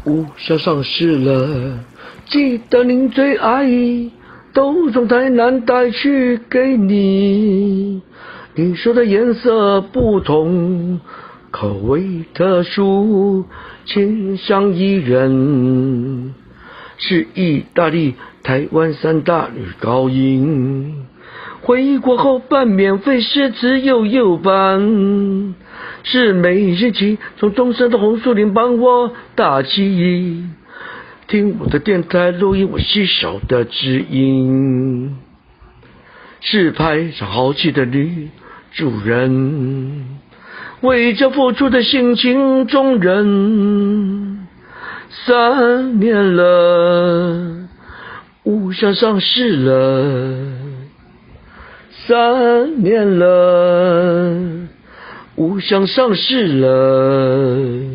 五香上市了，記得您最愛，都從台南帶去給你。你說的顏色不同，口味特殊，清香宜人，是意大利、台灣三大女高音。回國後辦免費詩詞幼幼班，是每星期從東山的紅樹林幫我打氣，聽我的電台錄音，我稀少的知音，是排場豪氣的女主人，為家付出的性情中人。3年了，五香上市了。三年了，五香上市了。